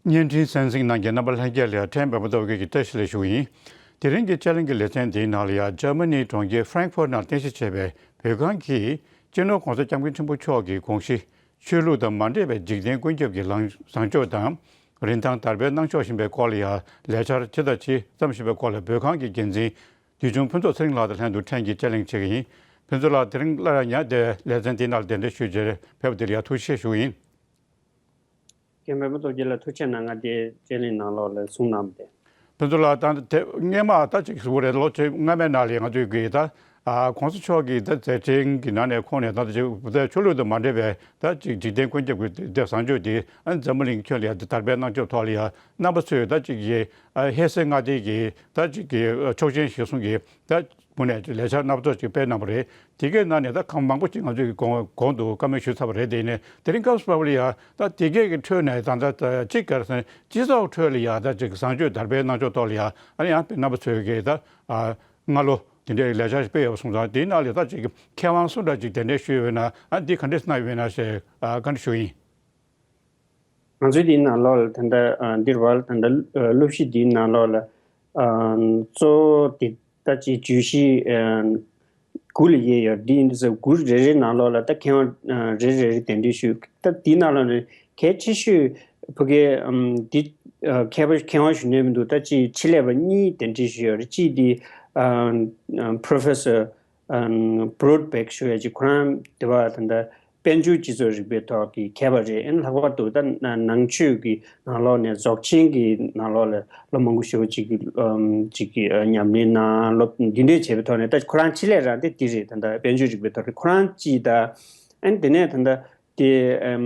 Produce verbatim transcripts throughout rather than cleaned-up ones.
བརྙན་འཕྲིན་གསན་གཟིགས་གནང་མཁན་རྣམ་པ་ལྷན་རྒྱས་ལ་ཡང་ཕྲན་པད་མ་སྟོབས་རྒྱལ་གྱིས་བཀྲ་ཤིས་བདེ་ལེགས་ཞུ་གི་ཡིན། དེ་རིང་གི་དཔྱད་གླེང་གི་ལེ་ཚན་འདིའི་ནང་ལ་ཡང་འཇར་མ་ནིའི་གྲོང་ཁྱེར་ཧྥ་རེང་ཧྥུར་ནང་རྟེན་གཞི་བྱས་པའི་བོད་ཁང་གིས་སྤྱི་ནོར་༸གོང་ས་༸སྐྱབས་མགོན་ཆེན་པོ་མཆོག་གི་དགོངས་གཞི། ཆོས་ལུགས་དང་མ་འདྲེས་པའི་འཇིག་རྟེན་ཀུན་ཁྱབ་ཀྱི་ལངས་བཟང་སྤྱོད་དང་རིན་ཐང་དར་སྤེལ་གནང་ཕྱོགས་བཞིན་པའི་སྐོར་ལ་ཡང་ལས་འཆར་ཇི་ལྟར་ཇི་ཙམ་བཞིན་པའི་སྐོར་ལ་བོད་ཁང་གི་འགན་འཛིན་དུས་ཆུང་ཕུན་ཚོགས་ཚེ་རིང་ལགས་དང་ལྷན་དུ་ཕྲན་གྱིས་དཔྱད་གླེང་བྱེད་ཀྱི་ཡིན། ཕུན་ཚོགས་ལགས། དེ་རིང་སླར་ཡང་དེ་ལེ་ཚན་འདིའི་ནང་ལ་གདན་འདྲེན་ཞུས་བྱས་ཕེབས་པ་དེ་ལ་ཡང་ཐུགས་རྗེ་ཆེ་ཞུ་གི་ཡིན། རྒན་པད་མ་སྟོབས་རྒྱལ་ལ་ཐུགས་རྗེ་གནང་། ང་དེ་དཔྱད་གླེང་ནང་ལོགས་ལ་གསུང་གནང་བ་དེ། ཕུན་ཚོགས་ལགས། ད་དེ་སྔས་མ་ད་ཅིག་ཟུར་རེད། ལོ་བཅོ་ལྔ་མའི་ནང་ལ་ང་ཚོས་གི་ད་ཨ་༸གོང་ས་མཆོག་གི་ད་མཛད་འཕྲིན་གྱི་ནང་ནས་ཁོང་ནས་ད་ཅིག་བོད་ཆོས་ལུགས་དང་མ་འདྲེས་པའི་ད་ཅིག་འཇིག་རྟེན་ཀུན་ཁྱབ་ཀྱི་དེ་བཟང་སྤྱོད་དེ་ཨ་འཛམ་བུ་གླིང་ཁྱོན་ལ་ཡ་དེ་དར་སྤེལ་གནང་ཕྱོགས་ཐོག་ལ་ཡ་རྣམ་པ་ཚོས་ད་ཅིག་གི་ཨ་ཧེ་སེ་མངའ་སྡེ་གི་ད་ཅིག་གི་ཨ་ཆོག་མཆན་ཞིག་གསུང་གི་ད། ངོས་ནས་ལས་འཆར་སྣ་ཚོགས་ཅིག་སྤེལ་གནང་བ་རེད། དེ་གའི་ནང་ནས་ད་ཁག་མང་པོ་ཅིག་ང་ཚོས་ཀྱི་གོང་གོང་དུ་བཀའ་མོལ་ཞུས་ཚར་བ་རེད། དེ་ནས་དེ་རིང་སྐབས་སུ་བབས་པ་ལ་ཡང་ད་དེ་གའི་གི་ཁྲོད་ནས་ད་ལྟ་ཅིག་ག་རེ་ཟེར་ན་སྤྱི་ཚོགས་ཁྲོད་ལ་ཡང་ད་ཅིག་བཟང་སྤྱོད་དར་སྤེལ་གནང་ཕྱོགས་ཐོག་ལ་ཡང་ཨ་ནི་ཡང་རྣམ་པ་ཚོས་ཀྱི་ད་ཨ་སྔ་ལོ་དེ་འདྲའི་ལས་འཆར་ཞིག་སྤེལ་ཡོད་པ་སོང་ཙང་། དེའི་ནང་ལ་ད་ཅིག་མཁས་དབང་སུ་འདྲ་ཅིག་གདན་འདྲེན་ཞུས་ཡོད་ན་ཨ་འདི་ག་འདྲས་གནང་ཡོད་ན་ཞེས་ཨ་བཀའ་འདྲི་ཞུ་ཡིན། ང་ཚོའི་འདིའི་ནང་ལོགས་ལ་ད་ལྟ་ཨ་འདིར་བར་ད་ལྟ་ཨ་སློབ་གཞི་འདིའི་ནང་ལོགས་ལ་ཨ་གཙོ་བོ་དེ་ད་ཅིག་བརྗོད་གཞི་ཨ་དགུ་ལ་དབྱེ་ཡོད། འདི་ཡིན་དུས་ཙམ་དགུ་རེ་རེའི་ནང་ལོགས་ལ་ད་མཁས་དབང་ཨ་རེ་རེ་རེ་གདན་འདྲེན་ཞུས། ད་འདིའི་ནང་ལོགས་ནས་གལ་ཆེ་ཤོས་ཕ་གིའི་ཨམ་འདི་ཨ་མཁས་པ་མཁས་དབང་ཞུ་ནས་མི་འདུག་ད་ཅིག་ཆེད་ལས་པ་གཉིས་གདན་འདྲེན་ཞུས་ཡོད་རེད། གཅིག་འདི་ཨ་ཨ་Professor ཨ་Broadback ཞུ་ཡ་ཅིག་ཁོ་རང་དེ་བ་ད་ལྟ་དཔལ་འབྱོར་སྤྱི་ཚོགས་རིག་པའི་ཐོག་གི་མཁས་པ་རེད། ཨ་ནི་ལྷག་པར་དུ་ད་ནང་ཆོས་ཀྱི་ནང་ལོགས་ནས་རྫོགས་ཆེན་གྱི་ནང་ལོགས་ལ་ལོ་མང་པོ་ཞེ་པོ་ཅིག་གི་ཨམ་ཅིག་གི་ཨ་ཉམས་ལེན་གནང་། སློབ་འདི་འདྲས་བྱས་པའི་ཐོག་ནས་ད་ཁོ་རང་ཆེད་ལས་རང་དེ་འདི་རེད། ད་ལྟ་དཔལ་འབྱོར་རིག་པའི་ཐོག་གི་ཁོ་རང་གཅིག་ད། ཨ་ནི་དེ་ནས་ད་ལྟ་དེ་ཨམ་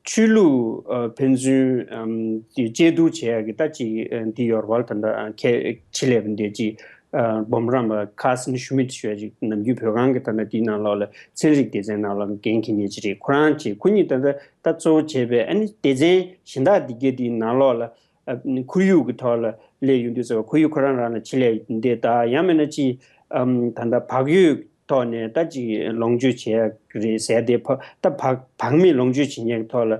ཆོས་ལུགས་ཨ་ཕན་ཚུན་ཨམ་དེ་དཔྱད་བསྡུར་བྱེད་ཡ་གི་ད་ཅིག་ཨ་འདི་ཡོད་རེད་པ། ད་ལྟ་ཨ་མཁས་ཆེད་ལས་པ་འདི་ཅིག་ཨ་སྦོམ་རམ་པ་Carson Schmidt ཞུ་ཡ་ཅིག་ནམ་རྒྱུན་བོད་ཁང་གི་ད་ལྟ་དེའི་ནང་ལོགས་ལ་ཚན་རིག་སྡེ་ཚན་ནང་ལོགས་ལ་འགན་འཁྱེར་མཁན་ཅིག་རེད། ཁོ་རང་ཅིག་ཁོ་གཉིས་ད་ལྟ་ད་གཙོ་བོ་བྱས་པའི་ཨ་ནི་སྡེ་ཚན་གཞན་དག་འདི་གའི་དེའི་ནང་ལོགས་ལ་ཨ་ཁོར་ཡུག་གི་ཐོག་ལ་སླེབས་ཡོང་དུས་ཙམ་པ་ཁོར་ཡུག་ཁོ་རང་རང་ལ་ཆེད་ལས་འདི་དང་ཡང་མིན་ན་ཅིག་ཨམ་ད་ལྟ་བག་ཡོད་ཐོག་ནས་ད་ཅིག་ལོངས་སྤྱོད་བྱེད་ཡག་རེད་ཟེར་ཏེ། ཕ་ད་བག་བག་མེད་ལོངས་སྤྱོད་བྱེད་མཁན་གྱི་ཐོག་ལ་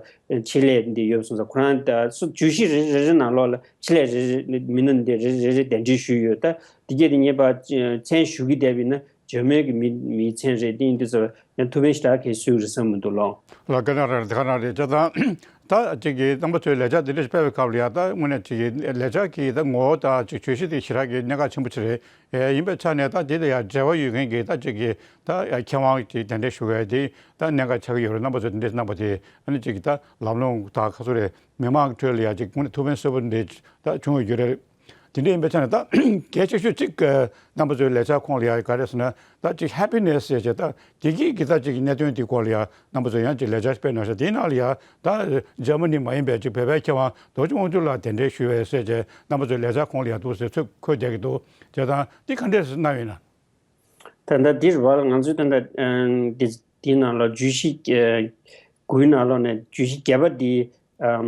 ཆེད་ལས་འདི་ཡོད་སོང་ཙང་། ཁོ་རང་ད་སུ་བརྗོད་གཞི་རེ་རེ་རེ་ནང་ལོགས་ལ་ཆེད་ལས་རེ་རེ་མི་སྣ་འདི་རེ་རེ་རེ་གདན་འདྲེན་ཞུས་ཡོད། ད་འདི་གས་དེ་ངེས་པར་མཚན་ཞུ་གི་བསྡད་པ་ཡིན་ན་འཇར་མན་གྱི་མི་མིའི་མཚན་རེད། དེ་ཡིན་དུས་ཙམ་ཡང་ཐུགས་ཕན་ཞེ་དྲག་གས་གསོས་རེད་བསམ་མི་འདུག་ལོ། ལ་དཀའ་ངལ་རེད། དེ་ག་རང་རེད་ཅེས་དང་། ད་ཅིག་གི་རྣམ་པ་ཚོའི་ལས་འཆར་འདི་འདྲ་ཞིག་སྤེལ་བའི་སྐབས་ལ་ཡང་ད་དངོས་གནས་ཅིག་གི་ལས་འཆར་གྱི་ད་ངོ་བོ་དང་ཅིག་བརྗོད་གཞི་དེ་ཞེ་དྲག་གི་གནད་འགག་ཆེན་པོ་ཅིག་རེད། ཨེ་ཡིན་པའི་ཆ་ནས་ད་དེ་ལ་ཡང་འབྲེལ་བ་ཡོད་མཁན་གྱི་ད་ཅིག་གི་ད་མཁས་དབང་ཅིག་གདན་འདྲེན་ཞུ་བའི་དེ་ད་གནད་འགག་ཆགས་ཀྱི་ཡོད་རེད། རྣམ་པ་ཚོས་དེ་འདྲ་གནང་པ་དེ་ཨ་ནི་ཅིག་གི་ད་ལམ་ལྷོང་དང་ཁ་སོ་རེད། མི་མང་གི་ཁྲོད་ལ་ཡང་ཅིག་དངོས་གནས་ཐུགས་ཕན་གསོས་པོ་འདི་ད་བྱུང་ཡོད་རྒྱུ་རེད། དེ་འདྲ་ཡིན་པའི་ཆ་ནས་ད་གལ་ཆེ་ཤོས་གཅིག་གི་རྣམ་པ་ཚོའི་ལས་འཆར་ཁོངས་ལ་ཡང་ག་རེ་ཟེར་ན་ད་ཅིག་ཧེ་པི་ནེ་སི་ཟེར་བྱས་ད་བདེ་སྐྱིད་ཀྱི་ད་ཅིག་གནད་དོན་དེ་སྐོར་ལ་ཡང་རྣམ་པ་ཚོས་ཡང་ཅིག་ལས་འཆར་སྤེལ་གནང་ཤག་དེའི་ནང་ལ་ཡང་ད་འཇར་མ་ནི་མ་ཡིན་པའི་ཅིག་བོད་པའི་མཁས་དབང་རྡོ་རྗེ་དབང་ཕྱུག་ལགས་གདན་འདྲེན་ཞུས་པའི་ཟེར་བྱས་རྣམ་པ་ཚོའི་ལས་འཆར་ཁོངས་ལ་ཡང་འདུག་ཟེར་ཚུལ་འཁོད་བསྡད་ཀྱི་འདུག་བྱས་ཙང་འདི་ག་འདྲས་གནང་ཡོད་ན། ད་ལྟ་འདིར་བར་ང་ཚོས་ད་ལྟ་ཨ་འདི་འདིའི་ནང་ལ་བརྗོད་གཞི་ཨ་དགུའི་ནང་ལོགས་ནས་བརྗོད་གཞི་བརྒྱད་པ་འདི་ཨམ་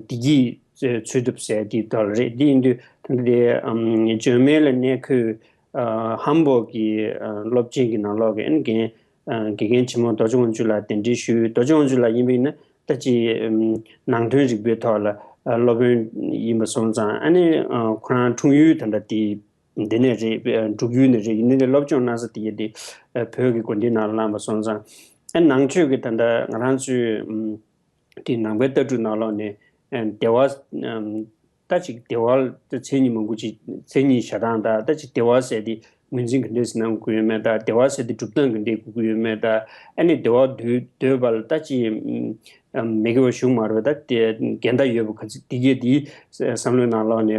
བདེ་སྐྱིད་འཚོལ་ཐབས་ཟེར་དེའི་ཐོག་ལ་རེད། འདི་ཡིན་དུས་ད་ལྟ་དེ་ཨམ་འཇར་མན་ལ་གནས་འཁོད་ཨ་ཧམ་བོག་གི་ཨ་སློབ་ཆེན་གྱི་ནང་ལོགས་ཀྱི་ཨ་ནི་རྒན་ཨ་དགེ་རྒན་ཆེན་མོ་རྡོ་རྗེ་དབང་ཕྱུག་ལགས་གདན་འདྲེན་ཞུས། རྡོ་རྗེ་དབང་ཕྱུག་ལགས་ཡིན་པ་ཡིན་ན་ད་ཅི་ཨམ་ནང་དོན་རིག་པའི་ཐོག་ལ་ཨ་སློབ་དཔོན་ཡིན་པ་སོང་ཙང་། ཨ་ནི་ཨ་ཁོ་རང་འཁྲུངས་ཡུལ་ད་ལྟ་དེ། འདི་ནས་རེད། འབྲུག་ཡུལ་ནས་རེད། ཡིན་ནའི་སློབ་སྦྱོང་གནང་ས་དེ་ག་དེ་བོད་ཀྱི་དགོན་སྡེ་ནང་ལ་གནང་བ་སོང་ཙང་། ཨ་ནང་ཆོས་ཀྱི་ད་ལྟ་ང་རང་ཚོའི་དེ་ནང་པའི་ལྟ་གྲུབ་ནང་ལོགས་ནས་བདེ་བ་ད་ཅིག་བདེ་བ་ད་མཚན་ཉིད་མང་པོ་ཅིག་མཚན་ཉིད་བྱ་སྟངས་དང་ད་ཅིག་བདེ་བ་ཟེར་དེ་ངོས་འཛིན་ག་འདྲས་སེ་གནང་དགོས་ཡོད་མེད་དང་། བདེ་བ་ཟེར་དེ་སྒྲུབ་སྟངས་ག་འདྲས་དགོས་ཀྱི་ཡོད་མེད་དང་། ཨ་ནི་བདེ་བ་འདོད་འདོད་པ་ལ་ད་ཅིག་མི་དགེ་བ་ཞུགས་མ་རེད་པ། ད་དེ་འགལ་ཟླ་ཡོད་པ་ག་ཚོད་དེ་གས་དེ་བསམ་བློའི་ནང་ལོགས་ནས་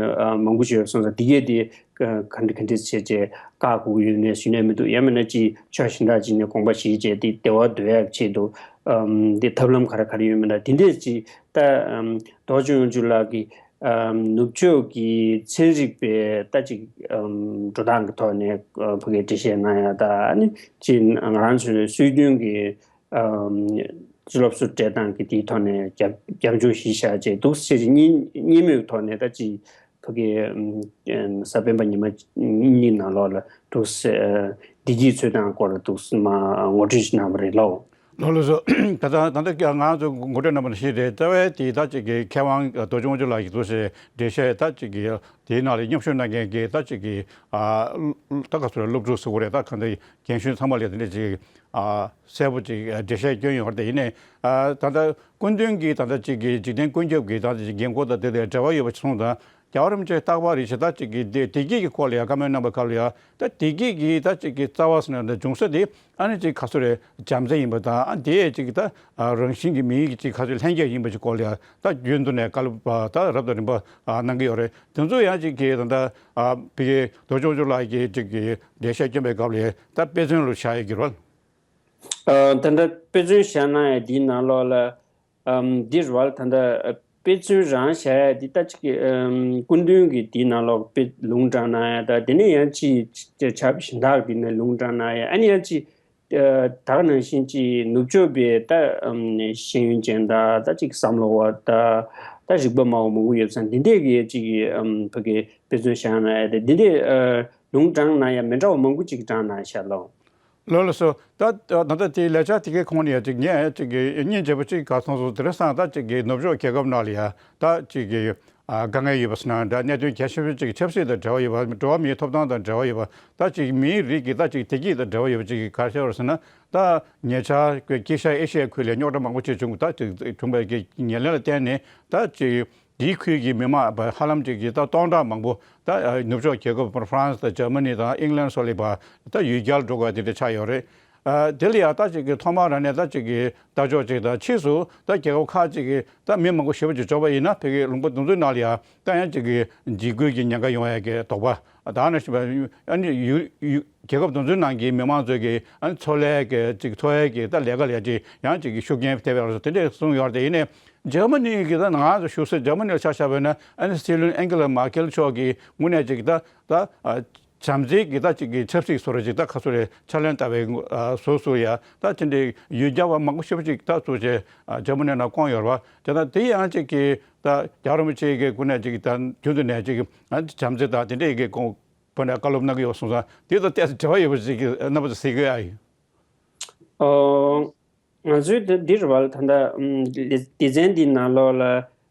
མང་པོ་ཞིག་ཡོད་སོང་ཙང་། དེ་གས་དེ་ག་འདྲ་ག་འདྲ་བྱས་བྱས་བཀག་དགོས་ཀྱི་ཡོད་མེད་ཞུ་ནས་མི་འདུག་ཡང་མིན་ན་ཅིག་ཕྱོགས་གཞན་དག་ཅིག་ནས་དགོངས་པ་བཞེས་བྱས་དེ་བདེ་བ་འདོད་ཡག་ཆེད་དུ་དེ་ཐབས་ལམ་ག་རེ་ག་རེ་ཡོད་མེད་ན་དེ་འདྲས་ཅིག་ད་རྡོ་རྗེ་དབང་ཕྱུག་ལགས་ཀྱིས་ནུབ་ཕྱོགས་ཀྱི་ཚན་རིག་པའི་ད་ཅིག་འགྲོ་སྟངས་ཀྱི་ཐོག་ནས་ཕ་གིའི་འགྲེལ་བཤད་གནང་ཡག་དང་། ཨ་ནི་ཅིག་ང་རང་ཚོའི་སྲོལ་རྒྱུན་གྱི་སློབ་གསོ་སྤྲད་སྟངས་ཀྱི་དེའི་ཐོག་ནས་རྒྱབ་རྒྱབ་ལྗོངས་གཞི་བཞག་བྱས་འདུག་སེ་རེ་གཉིས་གཉིས་མོས་ཐོག་ནས་ད་ཅིག་ཕ་གི་གཟའ་སྤེན་པ་ཉི་མ་གཉིས་ནང་ལོགས་ལ་འདུག་སེ་བདེ་སྐྱིད་འཚོལ་སྟངས་སྐོར་ལ་འདུག་སེ་མ་ངོ་སྤྲོད་ཅིག་གནང་བ་རེད་ལོ། ལགས་ལགས་སོ། ད་ལྟ་ད་ལྟ་ང་ཚོ་ངོ་སྤྲོད་གནང་བ་ནང་བཞིན་རེད། རྩ་བའི་དེ་ད་ཅིག་གི་མཁས་དབང་རྡོ་རྗེ་དབང་ཕྱུག་ལགས་ཀྱིས་འདུག་སེ་འགྲེལ་བཤད་ད་ཅིག་གི་དེའི་ནང་ལ་མཉམ་ཞུགས་གནང་མཁན་གྱི་ད་ཅིག་གི་ཨ་ད་ག་ཚོད་རེད། སློབ་ཕྲུག་ཟེར་དགོས་རེད། ད་གང་ལྟར་རྒན་གཞོན་ཚང་མ་ལ་དེ་འདྲ་ཅིག་ཨ་གསལ་པོ་ཅིག་འགྲེལ་བཤད་བསྐྱོན་ཡོད་རེད། དེ་ཡིན་ནའི་ཨ་ད་ལྟ་སྐུ་མདུན་གྱིས་ད་ལྟ་ཅིག་གི་འཇིག་རྟེན་ཀུན་ཁྱབ་ཀྱི་ད་ལྟ་ཅིག་འགན་ཁུར་དང་དེ་དང་འབྲེལ་བ་ཡོད་པ་ཞིག་སོང་ཙང་། རྒྱལ་བ་རིན་པོ་ཆེས་རྟག་པར་རེ་ཞིག་ད་ཅིག་གི་བདེ་བདེ་སྐྱིད་ཀྱི་སྐོར་ལ་ཡང་བཀའ་མོལ་གནང་པའི་སྐབས་ལ་ཡང་ད་བདེ་སྐྱིད་ཀྱི་ད་ཅིག་གི་རྩ་བ་ཟེར་ན་ད་འབྱུང་ས་དེ་ཨ་ནི་ཅིག་ག་ཚོད་རེད། བྱམས་བརྩེ་ཡིན་པ་དང་། ཨ་དེ་ཅིག་ད་རང་བཞིན་གྱི་མིའི་ཅིག་ག་ཚོད་ལྷན་སྐྱེས་ཡིན་པ་ཅིག་སྐོར་ལ་ཡང་ད་རྒྱུན་དུ་ནས་བཀའ་སློབ་ད་རབ་དང་རིམ་པ་གནང་གི་ཡོད་རེད། དེ་ཚོ་ཡང་ཅིག་གི་ད་ད་བི་ཀེ་རྡོ་རྗེ་དབང་ཕྱུག་ལགས་ཀྱིས་ཅིག་གི་འགྲེལ་བཤད་བསྐྱོན་པའི་སྐབས་ལ་ཡང་ད་དཔེ་མཚོན་ལ་བཞག་ཡོད་ཀྱི་རེད། ད་ལྟ་དཔེ་མཚོན་བཞག་ན་ཡང་འདིའི་ནང་ལོགས་ལ། ཨམ་འདི་རེད་བ། ད་ལྟ་དཔེ་མཚོན་རང་བཞག་ཡ་འདི་ད་ཅིག་ཨམ་སྐུ་མདུན་གྱི་འདིའི་ནང་ལོགས་དཔེ་ལུང་དྲངས་གནང་ཡ། ད་དེ་ནས་ཡང་ཅིག་ཆབ་གཞན་དག་འདི་ནས་ལུང་དྲངས་གནང་ཡ། ཨ་ནི་ཡང་ཅིག་ཨ་ད་ག་ནང་བཞིན་ཅིག་ནུབ་ཕྱོགས་པའི་ད་ཨམ་ཤེས་ཡོན་ཅན་དང་ད་ཅིག་བསམ་བློ་བ་དང་ད་རིག་པ་སྨྲ་བ་མང་པོ་ཡོད་ཙང་། འདི་འདྲས་ཀྱི་ཅིག་ཨམ་ཕ་གི་དཔེ་མཚོན་བཞག་གནང་ཡ་དེ་འདི་འདྲས་ཨ་ལུང་དྲངས་གནང་ཡ་མི་འདྲ་བ་མང་པོ་ཅིག་དྲངས་གནང་ཤག་ལོ། ལགས་ལགས་སོ། ད་ད་ལྟ་དེའི་ལས་འཆར་དེ་གའི་ཁོངས་ནས་ཡང་ཅིག་ངས་ཅིག་གི་སྙིང་རྗེ་པོ་ཅིག་ག་སོང་སོང་། དེ་རིང་སང་ད་ཅིག་གི་ནུབ་ཕྱོགས་རྒྱལ་ཁབ་ནང་ལ་ཡང་ད་ཅིག་གི་ཨ་དཀའ་ངལ་ཡོད་པ་ཟེར་ན་འདྲ། གནད་དོན་གལ་ཆེ་ཤོས་ཅིག་ཆབ་སྲིད་དང་འབྲེལ་བ་ཡོད་པ། འགྲོ་བ་མིའི་ཐོབ་ཐང་དང་འབྲེལ་བ་ཡོད་པ། ད་ཅིག་མིའི་རིགས་ཀྱི་ད་ཅིག་བདེ་སྐྱིད་དང་འབྲེལ་བ་ཡོད་པ་ཅིག་གི་ག་རེ་བཤད་པ་རེད་ཟེར་ན། ད་ཉེ་ཆར་དཀྱིལ་ཤར་ཨེ་ཤི་ཡའི་ཁུལ་ལ་རྙོག་དྲ་མང་པོ་ཅིག་བྱུང་། ད་ཅིག་བྱུང་བའི་གི་ཉེར་ལེན་ལ་བརྟེན་ནས་ད་ཅིག་དེའི་ཁུལ་གྱི་མི་མང་ཧ་ལམ་ཅིག་གིས་ད་སྟོང་ཕྲག་མང་པོ་ད་ནུབ་ཕྱོགས་རྒྱལ་ཁབ་ཧྥ་རན་སི་དང་འཇར་མ་ནི་དང་ཨིང་ལན་སོགས་ལ་ཕར་ད་ཡུལ་གྱར་འགྲོ་དགོས་དེ་འདྲ་ཆགས་ཡོད་རེད། ཨ་དེ་ལ་ཡང་ད་ཅིག་གིས་ཐོག་མར་རང་ནས་ད་ཅིག་གིས་ལྟ་ཕྱོགས་ཅིག་དང་། ཕྱིས་སུ་ད་རྒྱལ་ཁབ་ཁག་ཅིག་གིས་ད་མི་མང་པོ་ཞེ་པོ་ཅིག་འབྱོར་བ་ཡིན་ན་ཕ་གི་ལུང་པ་དེ་ཚོའི་ནང་ལ་ཡང་ད་ཡང་ཅིག་གིས་འཇིགས་སྐུལ་གྱི་ཉེན་ཁ་ཡོང་ཡ་གི་དོགས་པ། ད་ནང་བཞིན་པ་ཨ་ནི་ཡུ་ཡུ་རྒྱལ་ཁབ་དེ་ཚོའི་ནང་གི་མི་མང་ཚོས་ཀྱི་ཨ་ནི་འཚོ་ལས་ཀྱི་ཅིག་འཚོ་ཡ་གི་ད་ལས་ཀ་ལ་ཅིག་ཡང་ཅིག་གི་ཤུགས་རྐྱེན་ཐེབས་ཡ་ལ་སོགས་དེ་འདྲས་གསུངས་ཡོད་རེད། དེ་ཡིན་ནའི་འཇར་མ་ནི་གི་ད་ང་ཚོ་བཞུགས་ས་འཇར་མ་ནི་ལ་ཆ་བཞག་པ་ཡིན་ན། ཨ་ནི་སྲིད་བློན་ཨན་གེ་ལ་མར་ཀེལ་མཆོག་གིས་དངོས་གནས་ཅིག་ད་ད་ཨ་བྱམས་བརྩེ་གི་ད་ཅིག་གི་ཆབ་སྲིད་བཟོ་འདྲ་ཅིག་ད་ག་ཚོད་རེད། ཕྱག་ལེན་བསྟར་བའི་ཨ་བཟོ་བཟོ་ཡ་ད་དེ་འདྲའི་ཡུལ་གྱར་བ་མང་པོ་ཞེ་པོ་ཅིག་ད་ཚུར་བྱས་ཨ་འཇར་མ་ནི་ནང་བསྐོངས་ཡོད་རེད་བ། དེ་ན་དེ་ཡང་ཅིག་གི་ད་རྒྱལ་བ་རིན་པོ་ཆེ་གི་སྐུ་ནས་ཅིག་ད་རྒྱུན་དུ་ནས་ཅིག་ཨ་བྱམས་བརྩེ་དང་དེ་འདྲའི་གི་དགོངས་པ་ནས་བཀའ་སློབ་གནང་གི་ཡོད་སོང་ཙང་། དེ་དང་ཏོག་ཙམ་འབྲེལ་བ་ཡོད་པ་ཅིག་གི་རྣམ་པ་ཅིག་གཟིགས་གི་ཨ་ཡིན། ཨོ། ང་ཚོའི་འདི་འདི་རེད་བ། ད་ལྟ་ཨམ་སྡེ་སྡེ་ཚན་འདིའི་ནང་ལོགས་ལ།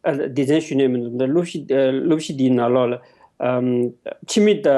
ཨ་སྡེ་ཚན་ཞུས་ནས་མི་འདུག་ད་སློབ་གཞི་ཨ་སློབ་གཞི་འདིའི་ནང་ལོགས་ལ་ཨམ་ཕྱི་མི་དང་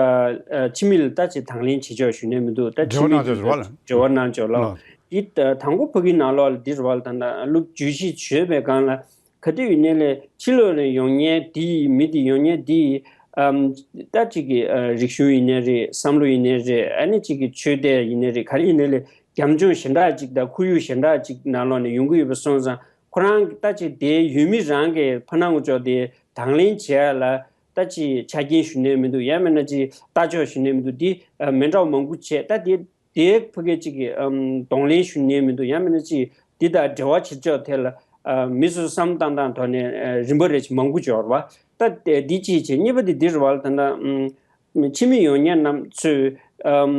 ཨ་ཕྱི་མི་ལ་ད་ཅིག་དང་ལེན་བྱེད་ཆོག་ཞུས་ནས་མི་འདུག་ད་ཕྱི་འབྲེལ་བ་མི་གནང་ཆོག་ཞུ་བ་ལ། འབྲེལ་བ་གནང་ཆོག་ལ། ལ། འདི་ད་དང་པོ་ཕ་གིའི་ནང་ལོགས་ལ་འདི་རེད་བ། ད་ལྟ་སློབ་བརྗོད་གཞི་བཟོས་པའི་སྒང་ལ། ག་དུས་ཡིན་ནའི་ལས་ཕྱི་ལོགས་ནས་ཡོང་མཁན་དེ་ཡི་མི་དེ་ཡོང་མཁན་དེ་ཡི་ཨམ་ད་ཅིག་གི་ཨ་རིག་གཞུང་ཡིན་ནའི་རེད། བསམ་བློ་ཡིན་ནའི་རེད། ཨ་ནི་ཅིག་གི་ཆོས་དད་ཡིན་ནའི་རེད། ག་རེ་ཡིན་ནའི་ལས་རྒྱབ་ལྗོངས་གཞན་དག་ཅིག་དང་ཁོར་ཡུག་གཞན་དག་ཅིག་ནང་ལོགས་ནས་ཡོང་གི་ཡོད་པ་སོང་ཙང་། ཁོ་རང་གི་ད་ཅིག་དེ་ཡུལ་མི་རང་གི་ཕ་ནང་གི་ཕྱོགས་དེ་དང་ལེན་བྱེད་ཡ་ལ་ད་ཅིག་ཆ་རྐྱེན་ཞུ་ནས་མི་འདུག་ཡང་མིན་ན་ཅིག་ལྟ་ཕྱོགས་ཞུ་ནས་མི་འདུག་འདི་ཨ་མི་འདྲ་བ་མང་པོ་བྱས། ད་དེ་དེའི་ཕ་གི་ཅིག་གི་ཨམ་གདོང་ལེན་ཞུ་ཉན་མི་འདུག་ཡང་མིན་ན་ཅིག་འདི་དང་འབྲེལ་བ་བྱེད་ཕྱོགས་ཐད་ལ་ཨ་མི་སུ་བསམ་བཏང་བཏང་ཐོག་ནས་ཨ་རིམ་པ་རེ་ཅིག་མང་པོ་འབྱོར་བ། ད་དེ་འདི་གཅིག་བྱས། གཉིས་པ་དེ་འདི་རེད་བ། ད་ལྟ་ཨམ་ཕྱི་མི་ཡོང་མཁན་རྣམས་ཚོས་ཨམ་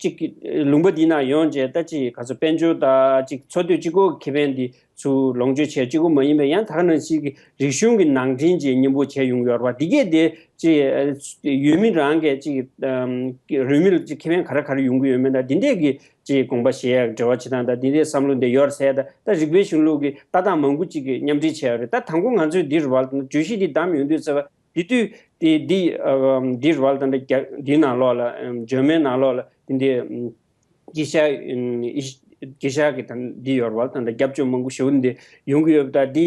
ཅིག་གི་ལུང་པ་འདི་ན་ཡོང་བྱས་ད་ཅིག་ག་ཚོད་དཔལ་འབྱོར་དང་ཅིག་འཚོ་སྡོད་གཅིག་པོ་གི་ཁེ་ཕན་འདི་ཚུར་ལོངས་སྤྱོད་བྱས་གཅིག་པོ་མ་ཡིན་པའི་ཡང་ད་ག་ནང་བཞིན་གྱི་རིག་གཞུང་གི་ནང་འདྲེན་བྱས་མཉམ་པོ་བྱས་ཡོང་གི་ཡོད་རེད་བ། འདི་གས་དེ་ཅིག་ཡུལ་མི་རང་གིས་ཅིག་རུས་མིང་ལ་ཅིག་ཁེ་ཕན་ག་རེ་ག་རེ་ཡོང་གི་ཡོད་མེད་དང་། འདི་འདྲས་ཀྱི་ཅིག་དགོངས་པ་བཞེས་ཡག་འབྲེལ་བ་བྱེད་སྟངས་དང་། འདི་འདྲས་བསམ་བློ་འདི་ཡོད་རེད་ཟེར། ད་ད་རིག་པའི་གཞུང་ལུགས་ཀྱི་ལྟ་སྟངས་མང་པོ་ཅིག་གི་མཉམ་འབྲེལ་བྱས་ཡོད་རེད། ད་དང་པོ་ང་ཚོས་འདི་རེད་བ། བརྗོད་གཞི་འདི་བདམས་ཡོང་དུས་ཙམ་པ་འདི་དུས་འདི་འདི་ཨ་འདི་རེད་བ། ད་འདི་རྒྱ་འདི་ནང་ལོགས་ལ་འཇར་མན་ནང་ལོགས་ལ་འདི་འདི་དཀྱིལ་ཤར་དཀྱིལ་ཤར་གྱི་ད་འདི་ཡོད་རེད་བ། ད་འདི་སྐྱབས་བཅོལ་མང་པོ་ཞེ་པོ་འདི་ཡོང་གི་ཡོད་པ། ད་འདི་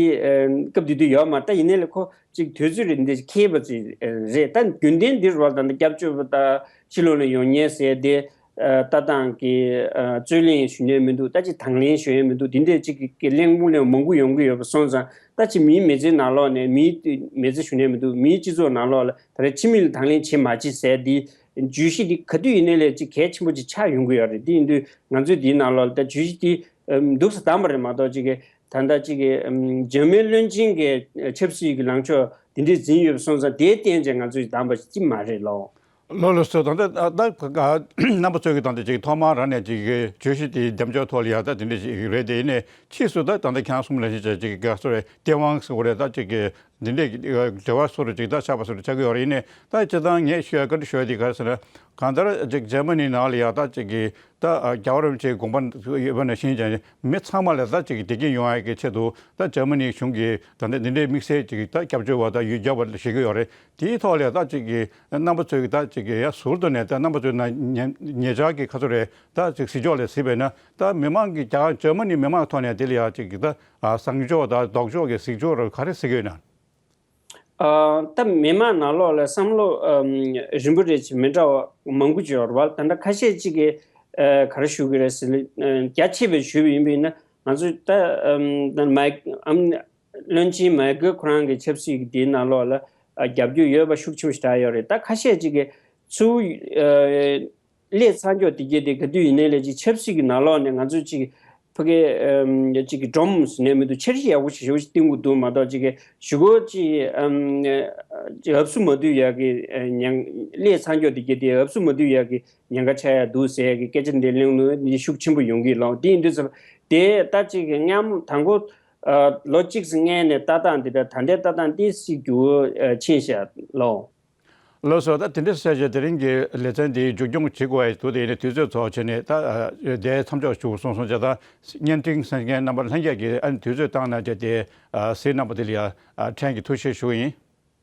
སྐབས་དེ་དུས་ཡོད་མ་རེད། ད་ཡིན་ནའི་ལས་ཁོ་ཅིག་དུས་ཚོད་རེ་འདི་འཁེལ་བ་ཅིག་རེད། ད་རྒྱུན་ལྡན་འདི་རུ་བ་ད་ལྟ་སྐྱབས་བཅོལ་བ་དང་ཕྱི་ལོགས་ནས་ཡོང་མཁན་ཟེར་དེ་ལྟ་སྟངས་ཀྱི་རྩོད་གླེང་ཞུ་མཁན་མི་འདུག་ད་ཅིག་དང་ལེན་ཞུ་མཁན་མི་འདུག་འདི་འདྲས་ཅིག་གི་གླེང་མོལ་ལས་མང་པོ་ཡོང་གི་ཡོད་པ་སོང་ཙང་། ད་ཅིག་མིའི་མི་ཚེ་ནང་ལོགས་ནས་མིའི་མི་ཚེ་ཞུ་མཁན་མི་འདུག་མིའི་སྤྱི་ཚོགས་ནང་ལོགས་ལ་ད་རེས་ཕྱི་མི་ལ་དང་ལེན་བྱེད་མ་བྱེད་ཟེར་འདི་བརྗོད་གཞི་འདི་ག་དུས་ཡིན་ནའི་ལས་ཅིག་གལ་ཆེན་པོ་ཅིག་ཆགས་ཡོང་གི་ཡོད་རེད། དེ་ཡིན་དུས་ང་ཚོས་འདིའི་ནང་ལོགས་ལ་ད་བརྗོད་གཞི་འདི་འདུག་སེ་བདམས་པ་རེད་མ་གཏོགས་ཅིག་གི་ད་ལྟ་ཅིག་གི་ཨམ་འཇར་མན་བློན་ཆེན་གྱི་ཆབ་སྲིད་ཀྱི་ལངས་ཕྱོགས་འདི་འདྲས་འཛིན་ཡོད་པ་སོང་ཙང་། དེའི་རྟེན་ཅན་ང་ཚོས་བདམས་པ་ཅིག་མ་རེད་ལོ། ལགས་ལགས་སོ། ད་ལྟ་ད་ད་རྣམ་པ་ཚོས་ཀྱི་ད་ལྟ་ཅིག་ཐོག་མར་རང་ནས་ཅིག་གི་བརྗོད་གཞི་དེའི་རྒྱབ་ལྗོངས་ཐོག་ལ་ཡ་ད་དེ་འདྲས་ཅིག་རེད། དེ་ཡིན་ནའི་ཕྱིས་སུ་ད་ད་ལྟ་ཁྱེད་རང་གསུངས་པ་ནང་བཞིན་ཅིག་གི་ག་ཚོད་རེད། སྟེས་དབང་ཟེར་བ་རེད། ད་ཅིག་གི་ འདི་འདྲའི་འབྲེལ་བ་སོགས་རུ་ཅིག་ད་ཆགས་པ་སོགས་རུ་ཆགས་ཀྱི་ཡོད་རེད། ཡིན་ནའི་ད་སྤྱིར་བཏང་ངས་ཞུ་ཡ་བཀའ་འདྲི་ཞུ་ཡ་དེ་ག་རེ་ཟེར་ན། གང་ལྟར་ཅིག་འཇར་མ་ནི་ནང་ལ་ཡ་ད་ཅིག་གི་ད་རྒྱལ་བ་རིན་པོ་ཆེའི་དགོངས་པ་ཡོད་པ་ནང་བཞིན་ཀྱང་མི་ཚང་མ་ལ་ད་ཅིག་བདེ་སྐྱིད་ཡོང་ཡ་གི་ཆེད་དུ་ད་འཇར་མ་ནི་གཞུང་གིས་ད་འདི་འདི་འདྲའི་དམིགས་བསལ་ཅིག་ད་སྐྱབས་བཅོལ་བ་ད་ཡུལ་རྒྱ་བ་ཞིག་གི་ཡོད་རེད། དེའི་ཐོག་ལ་ད་ཅིག་གི་རྣམ་པ་ཚོས་ཀྱི་ད་ཅིག་གི་ཡ་ཟུར་དུ་ནས་ད་རྣམ་པ་ཚོས་ན་ཉེ་ཉེ་ཆར་གྱི་ཁ་ཚོ་རེད། ད་ཅིག་གཟིགས་ཕྱོགས་ལ་གཟིགས་པས་ན་ད་མི་མང་གི་རྒྱ་འཇར་མ་ནི་མི་མང་ཐོག་ནས་དེ་ལ་ཡ་ཅིག་གི་ད་བཟང་ཕྱོགས་ད་ལྡོག་ཕྱོགས་ཀྱི་གཟིགས་ཕྱོགས་ར་ག་རེ་གཟིགས་ཡོད་ན། ཨ། ད་མི་མང་ནང་ལོགས་ལ་བསམ་བློ་ཨམ་རིམ་པ་རེ་བཞིན་མི་འདྲ་བ་མང་པོ་ཅིག་ཡོད་རེད་བ། ད་ལྟ་ཁ་ཤས་ཅིག་གིས་ཨ་ག་རེ་ཞུ་གི་རེད་ཟེར་ན། ཨ་རྒྱ་ཆེ་བའི་ཞུས་པ་ཡིན་པས་ན་ང་ཚོ་ད་ཨམ་ད་མའི་ཨམ་བློན་ཆེན་མའི་ཀེན་ཁོ་རང་གི་ཆབ་སྲིད་ཀྱི་དེའི་ནང་ལོགས་ལ་ཨ་རྒྱབ་སྐྱོར་ཡོད་པ་ཤུགས་ཆེན་པོ་ཞིག་ད་ཡོད་རེད། ད་ཁ་ཤས་ཅིག་གིས་ཚུར་ཨ་སླད་མཚམས་འཇོག་དེ་གྱད་དེ་ག་དུས་ཡིན་ནའི་ལས་ཅིག་ཆབ་སྲིད་ཀྱི་ནང་ལོགས་ནས་ང་ཚོ་ཅིག་ཕ་གི་ཨམ་ཅིག་གི་སྒྲོམ་ཟེར་ནས་མི་འདུག་འཆར་གཞི་ཡག་པོ་ཞིག་ཞེ་པོ་ཅིག་བཏིང་དགོས་འདུག་མ་གཏོགས། ཅིག་གི་ཞུ་སྒོ་ཅིག་ཨམ་ཅིག་ཧབ་སུ་མ་བསྡུ་ཡག་གི་ཨ་ཉེན། སླད་མཚམས་འཇོག་དེ་གྱད་དེ་ཧབ་སུ་མ་བསྡུ་ཡག་གི་ཉེན་ཁ་ཆགས་ཡག་འདུག་ཟེར་ཡག་གི་སྐད་ཆ་འདི་གླེང་ནོ་འདི་ཤུགས་ཆེན་པོ་ཡོང་གི་ལོ། འདི་ཡིན་དུས་ཙམ་དེ་ད་ཅིག་གི་སྔ་མོ་དང་པོ་ཨ་ལོ་གཅིག་སྔས་ནས་ལྟ་སྟངས་འདི་འདྲ་ད་ལྟའི་ལྟ་སྟངས་འདི་སྲིད་འགྱུར་ཨ་ཕྱིན་ཤག་ལོ། ལགས་སོ། ད་དེ་འདྲ་བྱས་བྱས་དེ་རིང་གི་ལེ་ཚན་འདི་མཇུག་སྐྱོང་བྱེད་དགོས་པ་ཞིག་འདུག་དེ་ཡིན་ན་དུས་ཚོད་ཚོགས་བྱས་ནས་ད་ཨ་འདིར་མཚམས་འཇོག་ཞུ་གསུངས་སོང་བྱས། ད་བརྙན་འཕྲིན་གསན་མཁན་རྣམ་པ་ལྷན་རྒྱས་ཀྱིས་ཨ་ནི་དུས་ཚོད་བཏང་གནང་བྱས་དེ་ཨ་གཟིགས་གནང་བ་དེ་ལ་ཡང་ཨ་ཕྲན་གྱིས་ཐུགས་རྗེ་ཆེ་ཞུ་གི་ཡིན།